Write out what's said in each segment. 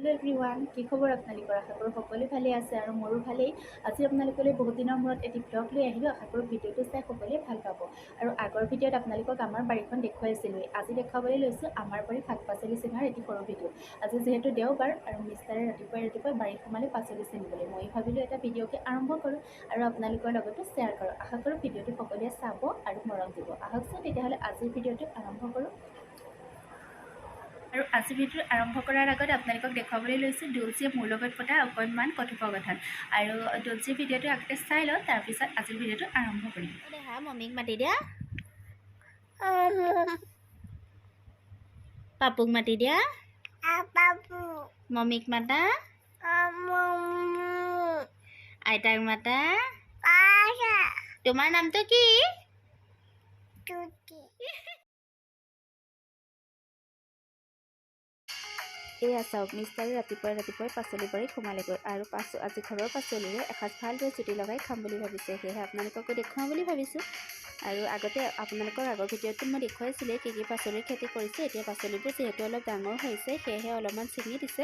Hello' everyone, কি খবৰ আপোনালোকৰ? আশা কৰোঁ সকলোৱে ভালেই আছে আৰু মোৰো ভালেই। আজি আপোনালোকলৈ বহুত দিনৰ মূৰত এটি ভ্লগ লৈ আহিলোঁ। আশা কৰোঁ ভিডিঅ'টো চাই সকলোৱে ভাল পাব। আৰু আগৰ ভিডিঅ'ত আপোনালোকক আমাৰ বাৰীখন দেখুৱাইছিলোঁৱেই। আজি দেখুৱাবলৈ লৈছোঁ আমাৰ বাৰীৰ শাক পাচলি চিঙাৰ এটি সৰু ভিডিঅ'। আজি যিহেতু দেওবাৰ আৰু মিষ্টাৰে ৰাতিপুৱাই ৰাতিপুৱাই বাৰীত সোমালে পাচলি ছিঙিবলৈ, ময়ো ভাবিলোঁ এটা ভিডিঅ'কে আৰম্ভ কৰোঁ আৰু আপোনালোকৰ লগতো শ্বেয়াৰ কৰোঁ। আশা কৰোঁ ভিডিঅ'টো সকলোৱে চাব আৰু মৰম দিব। আহকচোন তেতিয়াহ'লে আজিৰ ভিডিঅ'টো আৰম্ভ কৰোঁ। আৰু আজি ভিডিঅ' আৰম্ভ কৰাৰ আগত আপোনালোকক দেখুৱাবলৈ লৈছোঁ দুলচিয়ে মোৰ লগত পতা অকণমান কথোপকথন। আৰু দুলচিৰ ভিডিঅ'টো আগতে চাই লওঁ, তাৰপিছত আজিৰ ভিডিঅ'টো আৰম্ভ কৰিম। দেহা, মমীক মাতি দিয়া, পাপুক মাতি দিয়া, মমীক মাতা, আইতাক মাতা। তোমাৰ নামটো কি? এয়া চাওক, মিষ্টাৰে ৰাতিপুৱাই ৰাতিপুৱাই পাচলি বাৰীত সোমালেগৈ আৰু আজি ঘৰৰ পাচলিৰে এসাঁজ ভালদৰে জুতি লগাই খাম বুলি ভাবিছে। সেয়েহে আপোনালোককো দেখুৱাওঁ বুলি ভাবিছোঁ। আৰু আগতে আপোনালোকৰ আগৰ ভিডিঅ'টোত মই দেখুৱাইছিলোঁ কি কি পাচলিৰ খেতি কৰিছে। এতিয়া পাচলিবোৰ যিহেতু অলপ ডাঙৰ হৈছে, সেয়েহে অলপমান ছিঙি দিছে,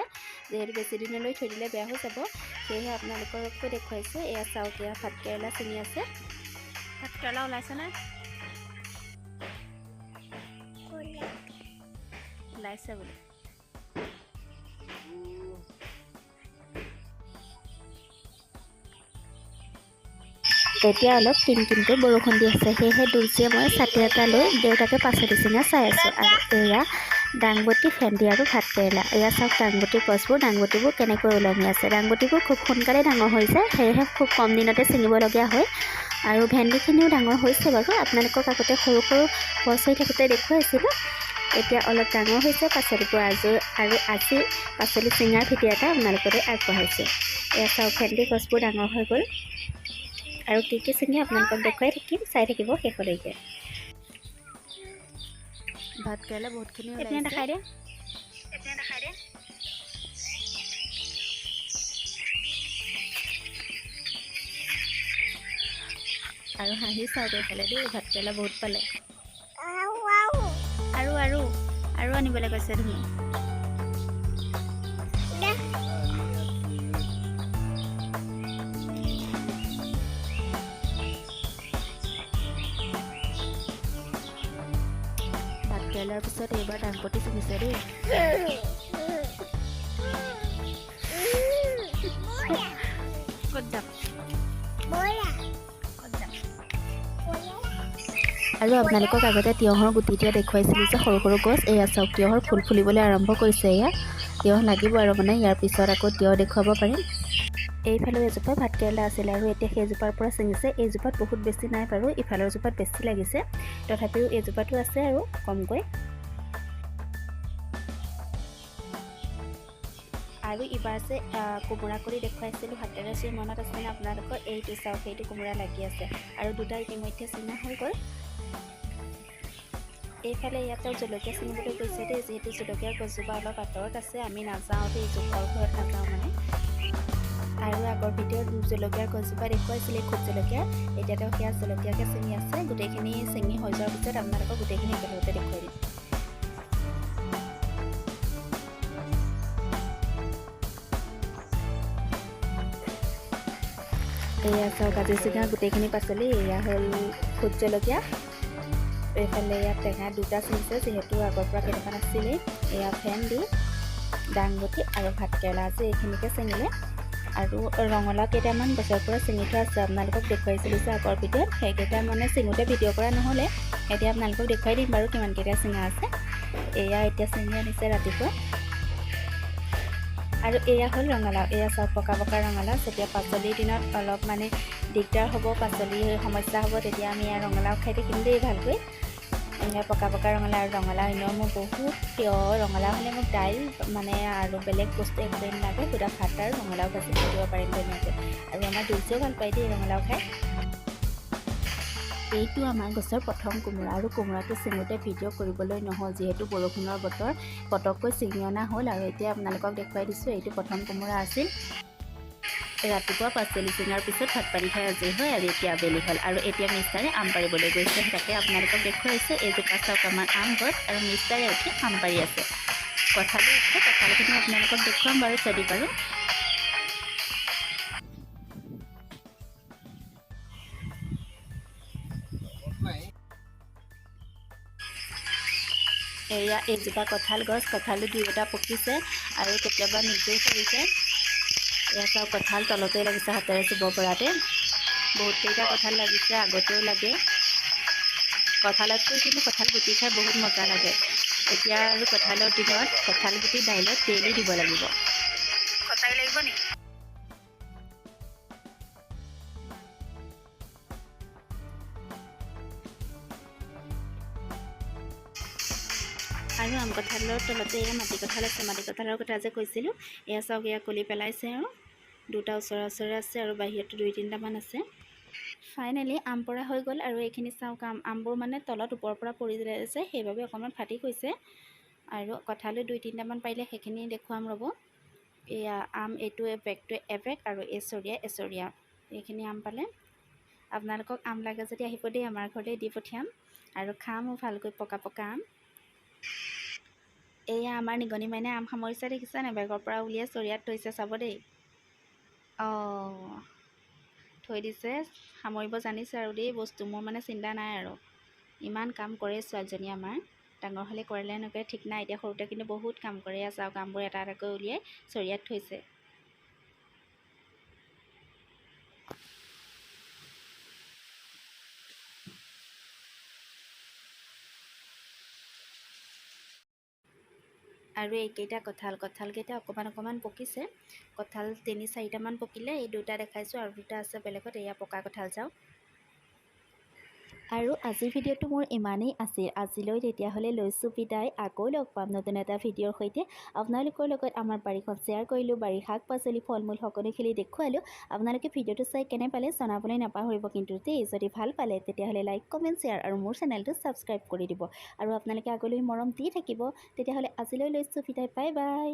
যিহেতু বেছি দিনলৈ থৈ দিলে বেয়া হৈ যাব। সেয়েহে আপোনালোককো দেখুৱাইছোঁ। এয়া চাওক, এয়া ভাতকেৰেলা ছিঙি আছে। ভাতকেৰেলা ওলাইছেনে? ওলাইছে বোলে। এতিয়া অলপ কিন কিনকৈ বৰষুণ দি আছে, সেয়েহে দুলচিয়ে মই ছাতি এটা লৈ দেউতাকে পাচলি ছিঙা চাই আছোঁ। আৰু এয়া দাংবটি, ভেন্দি আৰু ভাতকেৰেলা। এয়া চাওক দাংবটিৰ গছবোৰ, দাংবটিবোৰ কেনেকৈ ওলমি আছে। দাংবটিবোৰ খুব সোনকালে ডাঙৰ হৈ যায়, সেয়েহে খুব কম দিনতে ছিঙিবলগীয়া হয়। আৰু ভেন্দিখিনিও ডাঙৰ হৈছে বাৰু। আপোনালোকক আগতে সৰু সৰু গছ হৈ থাকোঁতে দেখুৱাইছিলোঁ, এতিয়া অলপ ডাঙৰ হৈছে পাচলিবোৰ। আৰু আজি পাচলি ছিঙাৰ ভিডিঅ' এটা আপোনালোকলৈ আগবঢ়াইছোঁ। এয়া চাওক ভেন্দি গছবোৰ ডাঙৰ হৈ গ'ল। আৰু কি কি ছিঙি আপোনালোকক দেখুৱাই থাকিম, চাই থাকিব শেষলৈকে। ভাতকেৰেলা বহুতখিনি ওলাইছে। দেখাই দে। আৰু হাঁহি চাওক এইফালে দেই, ভাতকেৰেলা বহুত পালে। আৰু আৰু আৰু আনিবলৈ কৈছে ধুনু। ভাতকেৰেলাৰ পিছত এইবাৰ দাংবটি ছিঙিছে দেই। ক'ত যাম? আৰু আপোনালোকক আগতে তিয়ঁহৰ গুটি দিয়া দেখুৱাইছিলোঁ যে সৰু সৰু গছ। এয়া চাওক তিয়ঁহৰ ফুল ফুলিবলৈ আৰম্ভ কৰিছে। এয়া তিয়ঁহ লাগিব আৰু মানে ইয়াৰ পিছত আকৌ তিয়ঁহ দেখুৱাব পাৰিম। এইফালেও এজোপা ভাতকেৰেলা আছিলে আৰু এতিয়া সেইজোপাৰ পৰা ছিঙিছে। এইজোপাত বহুত বেছি নাই বাৰু, ইফালৰ জোপাত বেছি লাগিছে, তথাপিও এইজোপাতো আছে আৰু কমকৈ। আৰু ইবাৰ যে কোমোৰা কলি দেখুৱাইছিলোঁ হাতেৰে চুই, মনত আছেনে আপোনালোকৰ? এইটো চাওক, সেইটো কোমোৰা লাগি আছে আৰু দুটা ইতিমধ্যে ছিঙা হৈ গ'ল। এইফালে ইয়াতে জলকীয়া ছিঙিবলৈ গৈছে দেই, যিহেতু জলকীয়া গছজোপা অলপ আঁতৰত আছে, আমি নাযাওঁ দেই, জোকৰ ঘৰত নাযাওঁ মানে। আৰু আগৰ ভিডিঅ'ত জলকীয়াৰ গছজোপা দেখুৱাইছিলে, খুব জলকীয়া। এতিয়া তেওঁ সেয়া জলকীয়াকে ছিঙি আছে। গোটেইখিনি ছিঙি হৈ যোৱাৰ পিছত আপোনালোকক গোটেইখিনি একেলগতে দেখুৱাই দিম। এয়া চাওক আজি ছিঙা গোটেইখিনি পাচলি। এয়া হ'ল ভোট জলকীয়া, এইফালে ইয়াত টেঙা দুটা ছিঙিছে, যিহেতু আগৰ পৰা কেইটামান আছিলেই। এয়া ভেন্দি, দাংবটি আৰু ভাতকেৰেলা আজি এইখিনিকে ছিঙিলে। আৰু ৰঙালাও কেইটামান গছৰ পৰা ছিঙি থোৱা আছে, আপোনালোকক দেখুৱাইছিলোঁ যে আগৰ ভিডিঅ'ত। সেইকেইটা মানে ছিঙোতে ভিডিঅ' কৰা নহ'লে, এতিয়া আপোনালোকক দেখুৱাই দিম বাৰু কিমানকেইটা ছিঙা আছে। এয়া এতিয়া ছিঙি আনিছে ৰাতিপুৱা। আৰু এয়া হ'ল ৰঙালাও। এয়া চাওক পকা পকা ৰঙালাও। যেতিয়া পাচলিৰ দিনত অলপ মানে দিগদাৰ হ'ব, পাচলিৰ সমস্যা হ'ব, তেতিয়া আমি এয়া ৰঙালাও খাই থাকিম দেই ভালকৈ। এয়া পকা পকা ৰঙালাও। আৰু ৰঙালাও এনেও মোৰ বহুত প্ৰিয়। ৰঙালাও হ'লে মোক দাইল মানে আৰু বেলেগ বস্তু একোৱেই নালাগে, সুদা ভাত আৰু ৰঙালাও ভাজি খাই দিব পাৰিম ধুনীয়াকৈ। আৰু আমাৰ দুলচিও ভাল পায় দেই ৰঙালাও খাই। এইটো আমাৰ গছৰ প্ৰথম কোমোৰা। আৰু কোমোৰাটো ছিঙোতে ভিডিঅ' কৰিবলৈ নহ'ল, যিহেতু বৰষুণৰ বতৰ, পটককৈ ছিঙি অনা হ'ল। আৰু এতিয়া আপোনালোকক দেখুৱাই দিছোঁ, এইটো প্ৰথম কোমোৰা আছিল। ৰাতিপুৱা পাচলি ছিঙাৰ পিছত ভাত পানী খাই আজৰি হয় আৰু এতিয়া আবেলি হ'ল। আৰু এতিয়া মিষ্টাৰে আম পাৰিবলৈ গৈছে, তাকে আপোনালোকক দেখুৱাইছোঁ। এইজোপা চাওক আমাৰ আম গছ আৰু মিষ্টাৰে উঠি আম পাৰি আছে। কঁঠালো আছে, কঁঠালখিনি আপোনালোকক দেখুৱাম বাৰু যদি পাৰোঁ। এয়া এইজোপা কঁঠাল গছ, কঁঠালো দুই এটা পকিছে আৰু কেতিয়াবা নিজেও পৰিছে। এয়া চাওক, কঁঠাল তলতে লাগিছে, হাতেৰে চুব পৰাতে। বহুতকেইটা কঁঠাল লাগিছে, আগতেও লাগে। কঁঠালতকৈ কিন্তু কঁঠাল গুটি খাই বহুত মজা লাগে। এতিয়া আৰু কঁঠালৰ দিনত কঁঠাল গুটি দাইলত ডেইলি দিব লাগিব। কটাৰী লাগিব নেকি? আৰু আম কঁঠালৰ তলতে এয়া মাটি কঁঠাল আছে। মাটি কঁঠালৰ কথা যে কৈছিলোঁ, এয়া চাওক, এয়া কলি পেলাইছে আৰু দুটা ওচৰা ওচৰে আছে আৰু বাহিৰতো দুই তিনিটামান আছে। ফাইনেলি আম পৰা হৈ গ'ল। আৰু এইখিনি চাওক, আমবোৰ মানে তলত ওপৰৰ পৰা পৰি আছে, সেইবাবে অকণমান ফাটি গৈছে। আৰু কঁঠালো দুই তিনিটামান পাৰিলে সেইখিনি দেখুৱাম ৰ'ব। এয়া আম, এইটো বেগটো এবেগ আৰু এই চৰিয়া এচৰিয়া এইখিনি আম পালে। আপোনালোকক আম লাগে যদি আহিব দেই, আমাৰ ঘৰলৈ দি পঠিয়াম আৰু খামো ভালকৈ পকা পকা আম। এয়া আমাৰ নিগনি মাইনাই আম সামৰিছে, দেখিছে নাই? বেগৰ পৰা উলিয়াই চৰিয়াত থৈছে, চাব দেই। অঁ, থৈ দিছে, সামৰিব জানিছে আৰু দেই বস্তু। মোৰ মানে চিন্তা নাই আৰু, ইমান কাম কৰে ছোৱালীজনী আমাৰ। ডাঙৰ হ'লে কৰিলে নকৰে ঠিক নাই, এতিয়া সৰুতে কিন্তু বহুত কাম কৰে। এয়া চাওক, আমবোৰ এটা এটাকৈ উলিয়াই চৰিয়াত থৈছে। আৰু এইকেইটা কঁঠাল, কঁঠালকেইটা অকণমান অকণমান পকিছে। কঁঠাল তিনি চাৰিটামান পকিলে, এই দুটা দেখাইছোঁ আৰু দুটা আছে বেলেগত। এয়া পকা কঁঠাল চাওক। আৰু আজিৰ ভিডিঅ'টো মোৰ ইমানেই আছিল। আজিলৈ তেতিয়াহ'লে লৈছোঁ বিদায়। আকৌ লগ পাম নতুন এটা ভিডিঅ'ৰ সৈতে। আপোনালোকৰ লগত আমাৰ বাৰীখন শ্বেয়াৰ কৰিলোঁ, বাৰীৰ শাক পাচলি ফল মূল সকলোখিনি দেখুৱালোঁ। আপোনালোকে ভিডিঅ'টো চাই কেনে পালে জনাবলৈ নাপাহৰিব কিন্তু দেই। যদি ভাল পালে তেতিয়াহ'লে লাইক, কমেণ্ট, শ্বেয়াৰ আৰু মোৰ চেনেলটো ছাবস্ক্ৰাইব কৰি দিব। আৰু আপোনালোকে আগলৈ মৰম দি থাকিব। তেতিয়াহ'লে আজিলৈ লৈছোঁ বিদায়, বাই বাই।